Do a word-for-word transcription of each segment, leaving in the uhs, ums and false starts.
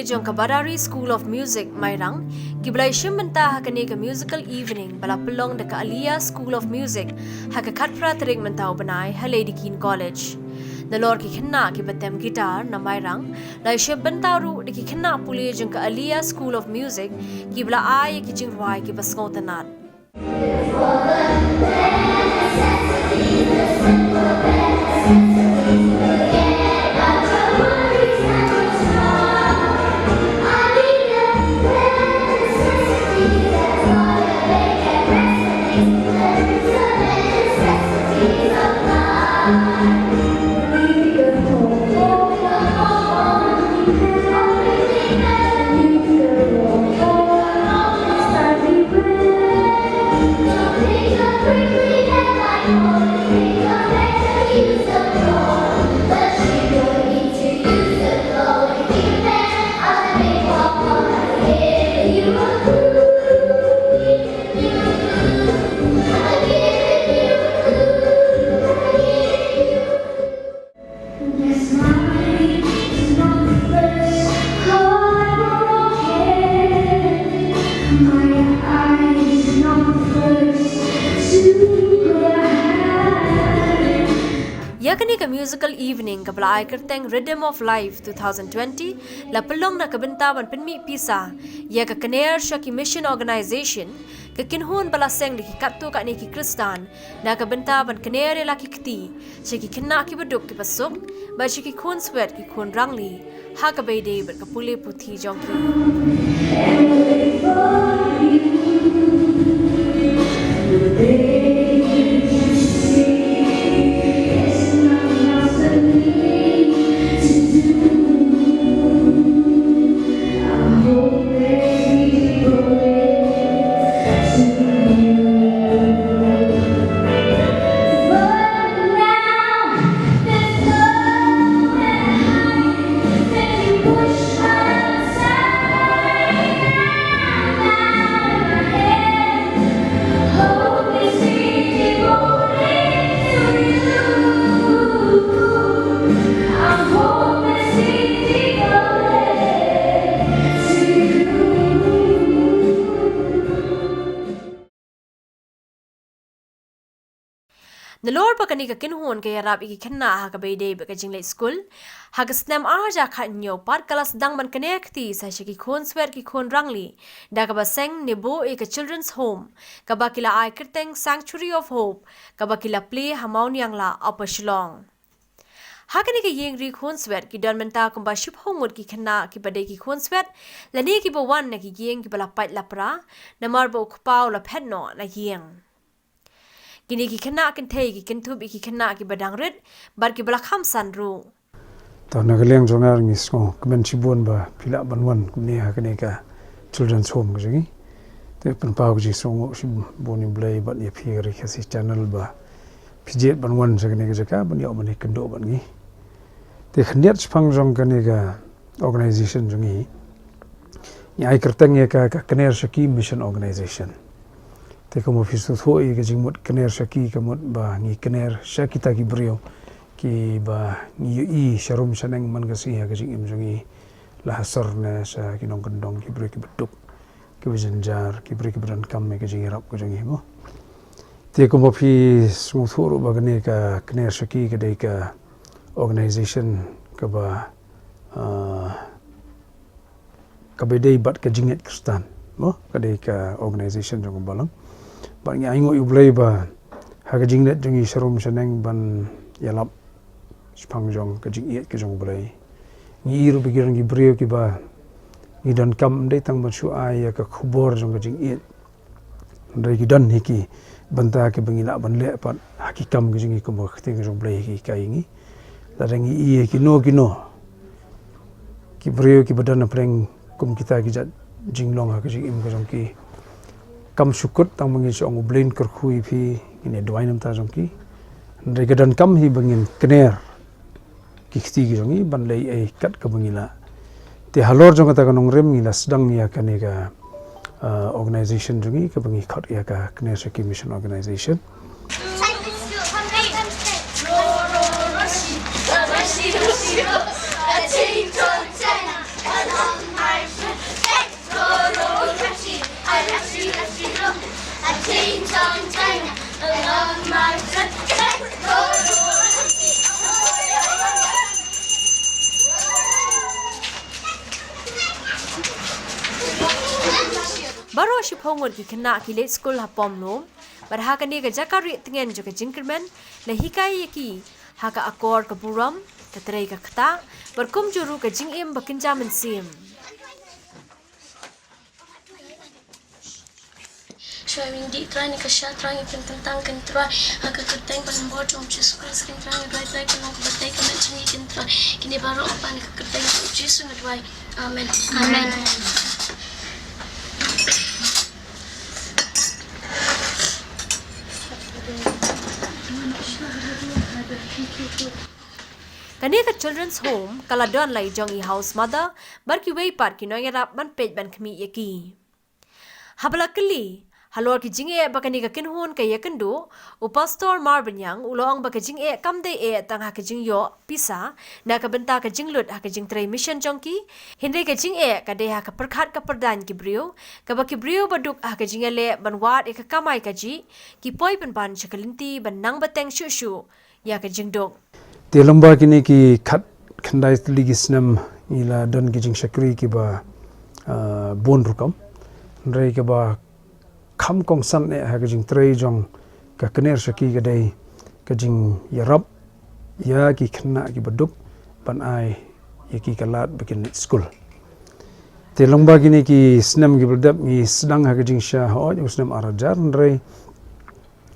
jong ka Barari School of Music, Mairang, ki ba la shim bynta ha kane ka musical evening ba la pynlong da ka Aliyah School of Music ha ka khatphra tarik mynta u bnai ha Lady Keane College. Nalor ki khynnah ki ba tem guitar na Mairang, la shim bynta ruh da ki khynnah pule jong ka Aliyah School of Music, ki ba la ai ki jingrwai ki ba sngewtynnat. Ïa kane ka musical evening kaba la ai kyrteng Rhythm of Life two thousand twenty, la pynlong na ka bynta ban pynmih pisa ïa ka kner sha ki mission organization, ka kynhun ba la seng da ki katto katne ki khristan, na ka bynta ban kner ïa la ki kti sha ki khynnah ki ba duk ki ba suk, bad sha ki khun swet ki khun rangli, ha kaba ïadei bad ka pule puthi jong ki. Nalor ba kane ka kynhun ka ïarap ïa ki khynnah ha kaba ïadei bad ka jingleit skul, ha ka snem ar hajar khathynñiew pat ka la sdang ban kner kti sa sha ki khun swet ki khun rangli, da kaba seng ne buh ïa ka Children's Home, kaba ki la ai kyrteng Sanctuary of Hope, kaba ki la plie ha Mawniangla, Upper Shillong. Ha kane ka ïing ri khun swet ki don mynta kumba shiphew ngut ki khynnah ki ba dei ki khun swet, lane ki ba wan na ki ïing ki ba la pait la pra, namar ba u kpa u la phet noh na ïing. Kine ki khynnah kynthei ki kynthup ïa ki khynnah ki ba dang rit, bad ki ba la kham san ruh. To, na ka liang jong nga ngi sngew kmen shibun ba phi lah ban wan kumne ha kane ka Children's Home ka jong ngi. Te pynpaw ka jingsngewnguh shibun ïa U Blei bad ïa phi ka Ri Khasi Channel ba phi jied ban wan sha kane ka jaka ban ïoh ban ïakynduh bad ngi. Te khyndiat shaphang jong kane ka organization jong ngi, ngi ai kyrteng ïa ka, ka Kner Sha Ki Mission Organization. Te kumba phi sngewthuh ïa ka jingmut kner sha ki ka mut ba ngi kner sha kita ki briew ki ba ngi ïohi sharum shaneng man ka sngi ha ka jingim jong ngi, la ha sor ne sha ki nongkyndong, ki briew ki ba duk, ki ba jynjar, ki briew ki ba donkam ïa ka jingïarap ka jong ngi mo. Te kumba phi sngewthuh ruh ba kane ka Kner Sha Ki ka dei ka organization kaba, ah, kaba dei bad ka jingngeit Khristan mo, ka dei ka organization jong ka balang. Bad ngi ainguh ïa U Blei ba ha ka jingngeit jong ngi sharum shaneng ban ïalap shaphang jong ka jingïeit ka jong U Blei. Ngi ïohi ruh ba ki don ki briew ki ba ngi donkam ym dei tang ban shu ai ïa ka khubor jong ka jingïeit, hynrei ki don hi ki bynta ki ba ngi lah ban leh pat ha ki kam ki jong ngi kumba ka ktien ka jong U Blei ka hikai ïa ngi. Lada ngi ïohi ïa kino kino ki briew ki ba don hapdeng kum kita ki jait jinglong ha ka jingim ka jong ki, kam shu kut tang ba ngin shu ong U Blei un kyrkhu ïa phi, ngin ïa duwai na ka bynta jong ki. Hynrei ka donkam hi ba ngin kner ki kti ki jong ngi ban leh ei kat kaba ngi lah. Te halor jong kata ka nongrim ngi la sdang ïa kane ka, ah, organization jong ngi kaba ngi khot ïa ka Kner Sha Ki Mission Organization. Thank you. Baroh shiphew ngut ki khynnah ki leit skul ha Pom Lum, bad ha kane ka jaka rieh tngen jong ka jingkyrmen, la hikai ïa ki ha ka akor ka burom, ka trei ka ktah, bad kumjuh ruh ka jingim ba kynja mynsiem. Shuwa ngin dih Trai, ngi kyrshan Trai, ngi pynkyntang ïa Trai ha ka kyrteng ba lyngba jong U Jisu Khrist, Trai, ngi duwai Trai, ka long kaba dei ka met jong ngi Trai. Kine baroh Kpa, ha ka kyrteng jong U Jisu ngi duwai. Amen. Amen. Kane ka Children's Home ka la don la i jong i house mother bad kiwei pat ki nongïarap ban peit ban khmih ïa ki. Haba la kylli halor ki jingeh ba kane ka kynhun ka ïakynduh, u Pastor Marbaniang u la ong ba ka jingeh kam dei eh tang ha ka jingïoh pisa na ka bynta ka jinglut ha ka jingtrei mission jong ki, hynrei ka jingeh ka dei ha ka pyrkhat ka pyrdaiñ ki briew, kaba ki briew ba duk ha ka jingïaleh ban wad ïa ka kamai kajih ki poi pynban sha ka lynti ban nang bteng shuh shuh ïa ka jingduk. Te lyngba kine ki khatkhyndai tylli ki snem ngi la don ki jingshakri kiba, ah, bun rukom. Hynrei kaba kham kongsan eh ha ka jingtrei jong ka kner sha ki ka dei ka jingïarap ïa ki khynnah kiba duk ban ai ïa ki ka lad ba kin leit skul. Te lyngba kine ki snem kiba la dep ngi sdang ha ka jingshah hooid u snem ar hajar, hynrei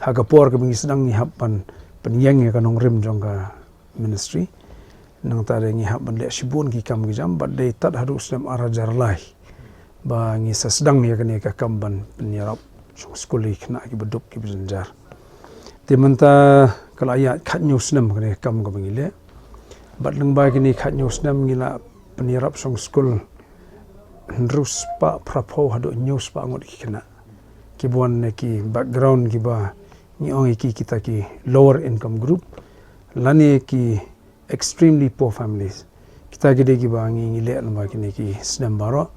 ha ka por kaba ngi sdang ngi hap ban pynïeng ïa ka nongrim jong ka ministry. Nangta de ngi hap ban leh shibun ki kam ki jam, bad dei tad haduh snem ar hajar lai ba ngi sa sdang ïa kane ka kam ban pynïarap shong skul ïa ki khynnah kiba duk kiba jynjar. Te mynta ka la ïaid khathynñiew snem kane ka kam kaba ngi leh. Bad lyngba kine khathynñiew snem ngi la pynïarap shong skul hynriew spah phraphew haduh hynñiew spah ngut ki khynnah kiba wan na ki background kiba ngi ong ïa ki kita ki lower income group lane ki extremely poor families. Kita ki dei kiba ngi, ngi leh lyngba kine ki snem baroh.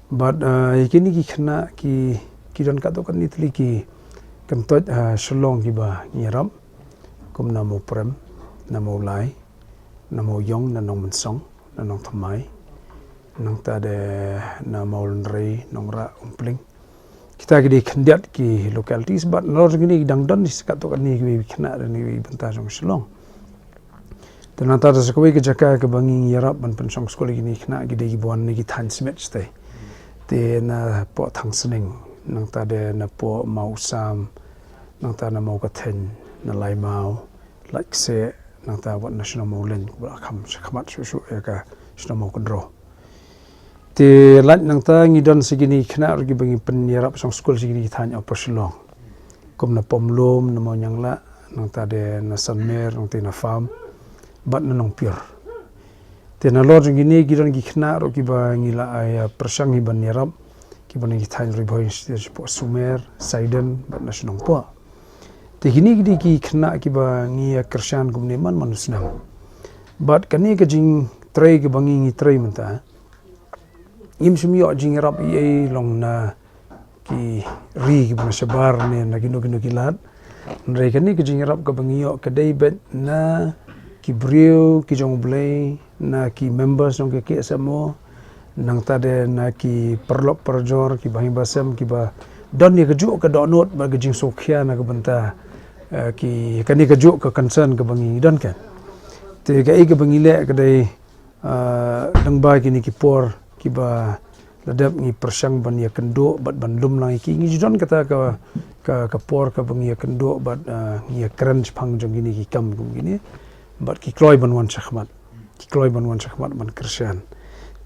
Bad, ah, ïa kine ki khynnah ki, ki don katto katne tylli ki kyntoit, ah, Shillong kiba ngi ïarap. Kum na Mawprem, na Mawlai, na Mawiong, na Nongmynsong, na Nongthymmai. Nangta de na Mawlynrei, Nongrah, Umpling. Kita ki dei khyndiat ki localities, bad nalor jong kine ki dang don shi katto katne kiwei ki khynnah na kiwei ki bynta jong Shillong. Te nangta de sa kawei ka jaka kaba ngi ïarap ban pynshong skul ïa kine ki khynnah ki dei kiba wan na ki thaiñ smet shatei. Te na poh Thangsning, nangta de na poh Mawsam, nangta na Mawkatheiñ, na Laimaw, Laitkaseh, nangta wat na shnong Mawleng, ba la kham shakhmat shuh shuh ïa ka shnong Mawkynrew. Te lait nangta ngi don sa kine ki khynnah ruh kiba ngi pynïarap shong skul sha kine ki thaiñ Upper Shillong. Kum na Pomlum, na Mawnianglah, nangta de na Sanmer, nangta na Farm, bad na Nongpior. Te nalor jong kine ki don ki khynnah ruh kiba ngi la ai, ah, pyrshang hi ban ïarap, kiba na ki thaiñ Ri Bhoi Institute, shapoh Sumer, Saiden, bad na Shnongpoh. Te kine ki dei ki khynnah kiba ngi ïa kyrshan kumne man man u snem. Bad kane ka jingtrei kaba ngi ngi trei mynta, ngim shym ïoh jingïarap ei ei long na ki ri kiba na shabar ne na kino kino ki lad. Hynrei kane ka jingïarap kaba ngi ïoh ka dei beit na ki briew ki jong U Blei, na ki members jong ka K S M O, nangta de na ki paralok parajor kiba hi ba sem kiba don ïa kajuh ka dohnud bad ka jingsngewkhia na ka bynta, eh, ki kane kajuh ka concern kaba ngi don kan. Te kaei kaba ngi leh ka dei, ah, lyngba kine ki por kiba la dep ngi pyrshang ban ïakynduh bad ban lum lang ïa ki, ngi ju don kata ka, ka, ka por kaba ngi ïakynduh bad, ah, ngi ïakren shaphang jong kine ki kam kum kine, bad ki kloi ban wan shakhmat, ki kloi ban wan shakhmat ban kyrshan.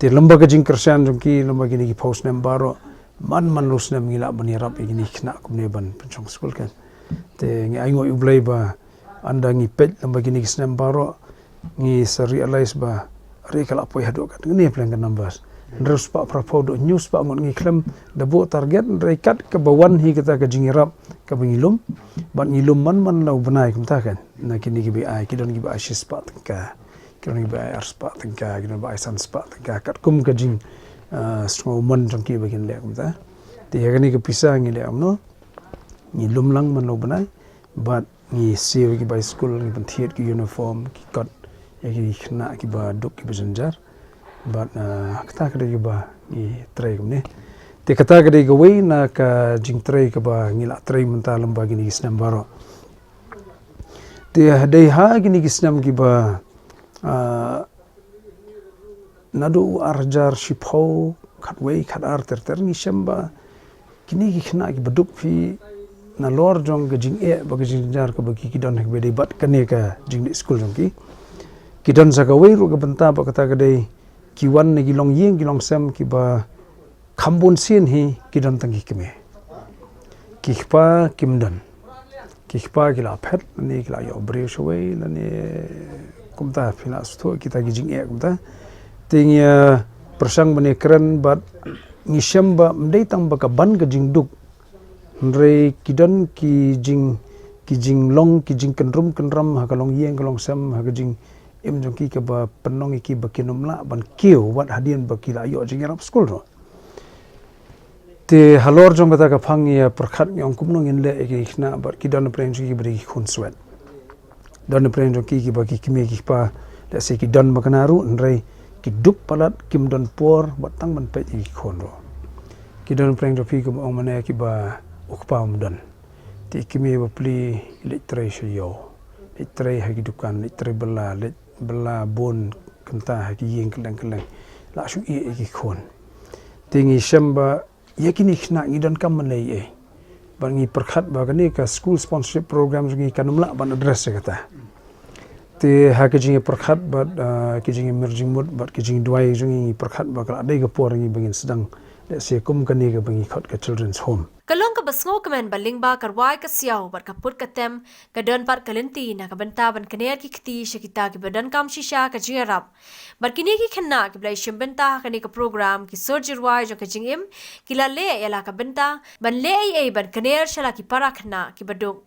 Te lyngba ka jingkyrshan jong ki lyngba kine ki phew snem baroh, man man u snem ngi lah ban ïarap ïa kine ki khynnah kumne ban pynshong skul kan. Te ngi ainguh ïa U Blei ba ynda ngi peit lyngba kine ki snem baroh, ngi sa realize ba re ka la poi haduh katne pleng ka numbers. Hynriew spah phraphew haduh hynñiew spah ngut ngi khlem da buh target, hynrei kat kaba wan hi kata ka jingïarap kaba ngi lum, bad ngi lum man man la u bnai kumta kan. Na kine kiba ai, ki don kiba ai shi spah tyngka, ki don kiba ai ar spah tyngka, ki don ba ai san spah tyngka, katkum ka jing, ah, sngewmon jong ki ba kin leh kumta. Te ïa kane ka pisa ngi leh kumno? ngi lum lang man la u bnai, bad ngi siew ki bai skul, ngi pynthied ki uniform, ki kot ïa ki khynnah kiba duk kiba jynjar. Bad, ah, kata ka dei kaba ngi trei kumne. Te kata ka dei kawei na ka jingtrei kaba ngi la trei mynta lem bad kine ki snem baroh. Te dei ha kine ki snem kiba, ah, naduh u ar hajar shiphew khatwei khatar ter ter ngi shem ba kine ki khynnah kiba duk phi nalor jong ka jingeh bad ka jingjynjar kaba ki, ki don ha kaba dei bad kane ka jingleit skul jong ki. Ki don sa kawei ruh ka bynta bad kata ka dei ki wan na ki longïing ki longsem kiba kham bun sien hi ki don tang ki kmie. Ki kpa kim don. Ki kpa ki la phet, lane ki la ïoh briew shawei, lane kumta phi la sngewthuh kita ki jingeh kumta. Te ngi, eh, pyrshang ban ïakren bad ngi shem ba ym dei tang ba ka ban ka jingduk. Hynrei ki don ki jing, ki jinglong, ki jingkynrum kynram ha ka longïing ka longsem, ha ka jingim jong ki kaba pynlong ïa ki ba kin ym lah ban kiew wat hadien ba ki la ïoh jingïarap skul ruh. Te halor jong kata ka phang ïa pyrkhat ngi ong kumno ngin leh ïa ki khynnah bad ki don pyrshang jong ki ba dei ki khun swet. Don pyrshang jong ki kiba ki kmie ki kpa, lehse ki don ba kane ruh, hynrei ki duk palat, kim don por bad tang ban peit ïa ki khun ruh. Ki don pyrshang jong ki kiba ong mane kiba u kpa um don. Te ki kmie ba pli leit trei sha ïew, leit trei ha ki dukan, leit trei bylla, leit bylla bun kynta ha ki ïing kylleng kylleng. La shu ïeh ïa ki khun. Te ngi shem ba ïa kine khynnah ngi donkam ban leh ei. Bad ngi pyrkhat ba kane ka school sponsorship program jong ngi kan ym lah ban address ïa kata. Te ha ka jingïapyrkhat bad, ah, ka jingïamir jingmut bad ka jingduwai jong ngi, ngi pyrkhat ba ka la dei ka por ngi ba ngin sdang lehse kum kane kaba ngi khot ka children's home. Ka long kaba sngewkmen ba lyngba ka rwai ka siaw bad ka put ka tem, ka don pat ka lynti na ka bynta ban kner ki kti sha kita kiba donkam shisha ka jingïarap. Bad kine ki khynnah kiba la shim bynta ha kane ka program ki sur jingrwai jong ka jingim, ki la leh ïa la ka bynta ban leh ei ei ban kner sha la ki para khynnah kiba duk.